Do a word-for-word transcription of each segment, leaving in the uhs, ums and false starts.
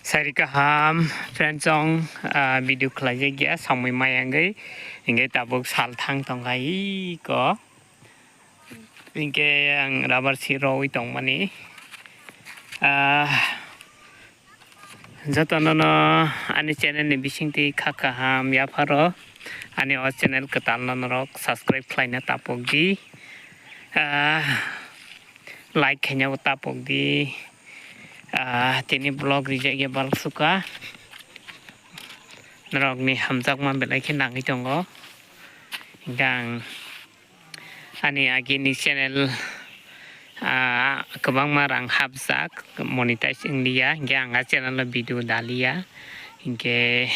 Sari kaham, friend song, ah, video khlaijak ya, samui maya wngwi, hingke tabuk sal thang tongkha iko. Hingke ang rubber si rowi tongmani. Ah, jotono no ani channel ni bisingtwi kha kaham yapharo, ani o channel kwtal no norok subscribe khlaina tapok di. Ah, like khaina bo tapok di. Ah, tini vlog rijak ya balsuka. Norokni hamjakma belai khe nangwi tongo. Hingke ang ani agini channel, ah, kwbangma rang hapjak, monetize wngliya. Hingke ang a channel o video daliya. Hingke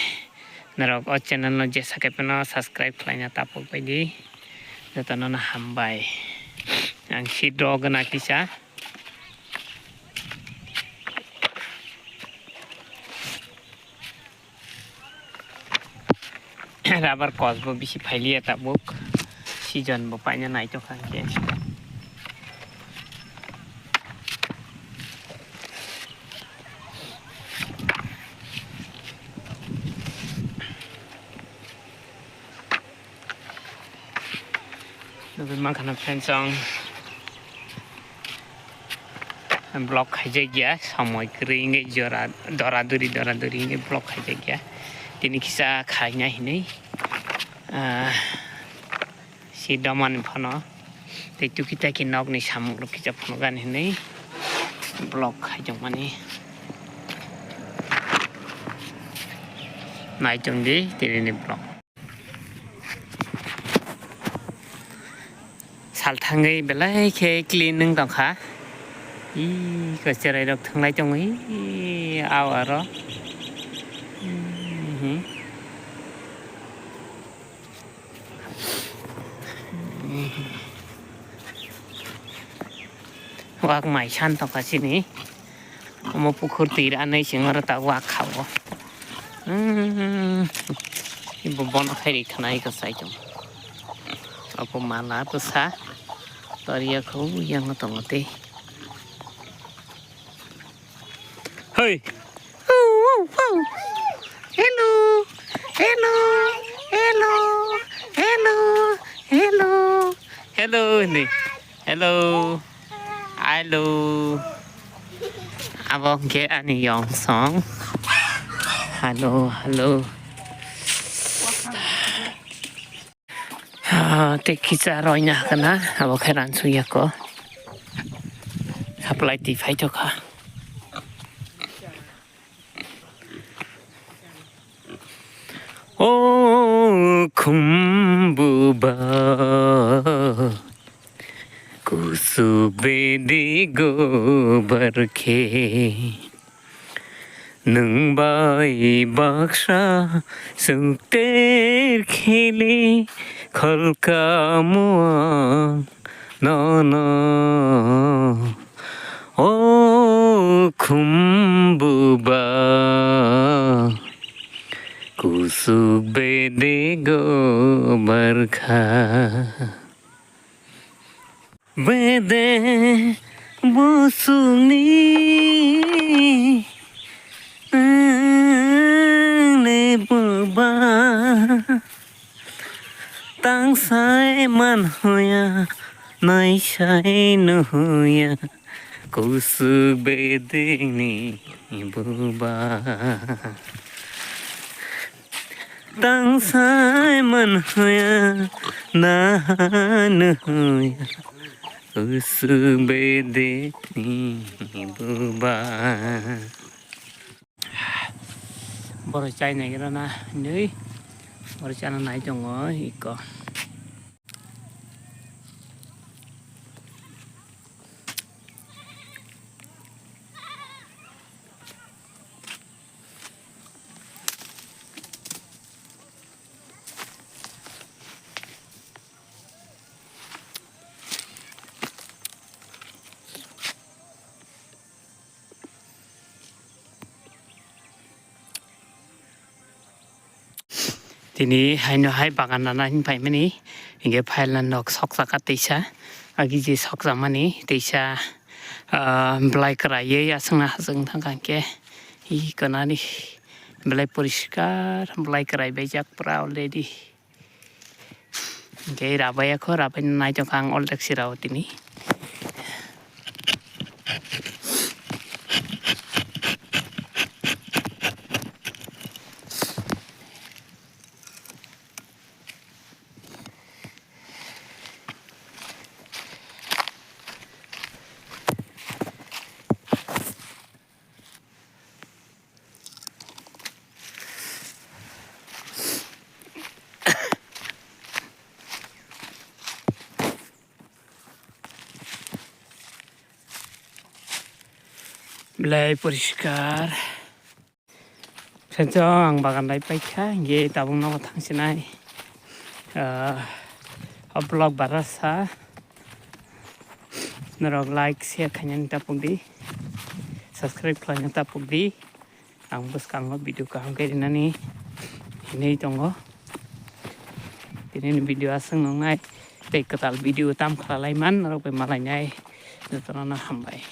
norok o channel no jesa khe phano subscribe khlaina tapok bai di. Jotono no hambai. Ang si dogna kisa. Rubber kos bo bisi phailiya tabuk. Season bo paina naitokha khe. Nugwi mankha na friends, ang vlog khaijak ya, samoi kwrwi wngwi jora, dora duri, dora duri wngwi vlog khaijak ya. Tini kisa khaina hinwi, ah, si domani phano tei tuki taki nokni samung rok kisa phunukani hinwi vlog khaijak mani. Naitung di tini ni vlog. Sal thangwi belai khe clean wng tongkha. Ih, ko cherai rok thwnglai tongo, ih, aw aro. Ih. Wak mai san tongkha sini. Omo pukhur twi ranai sing oro ta wak kha o. Hmm. Ibo bono khai ri khna iko sai tong. Obo mala bwsa. Toriya kho yang tongo tei. Hoi. Hello. Hello. Hello. Hello. Hello. Hello. Hello. Hello. Abo hwnkhe ani yong song. Hello, hello. Ah, tei kisa roina hakana, abo khe ransuk yako. Supply twi phaitokha. O khumbuba, kusuk bede gobar khe, nwng bai baksa sukter khele kholka muang. Nono o khumbuba, kusuk bede gobar kha. Bede busungni nwng le buba. Tangsai manhuya, naisai nuhuya, kusuk bedengni buba. Tangsai manhuya, naha nuhuya, kusuk bedengni buba. Borok chai nai rana hinwi borok chana nai tongo iko. Tini haino hai bagan nana hin paimani, hingke phaila nok sokjaka teisa, agi je sokjakmani teisa, ah, belai kwraiye aswkna hachwk wng thangkha hingke. I konani belai poriskar, belai kwrai baijak pura already. Hingke rabai akho, rabai naitokha ang already sirao tini. Belai poriskar. Sensong ang bagan lai paikha, hingke tabuk nogo thangsinai. Ah, o vlog barasa. Norok like, share khainani tapuk di. Subscribe khlaina tapuk di. Ang bwskango video kaham khe rinani hinwi tongo. Tini ni video aswk nungnai tei kwtal video tam khlalaimani norok bai malainai jotono no hambai.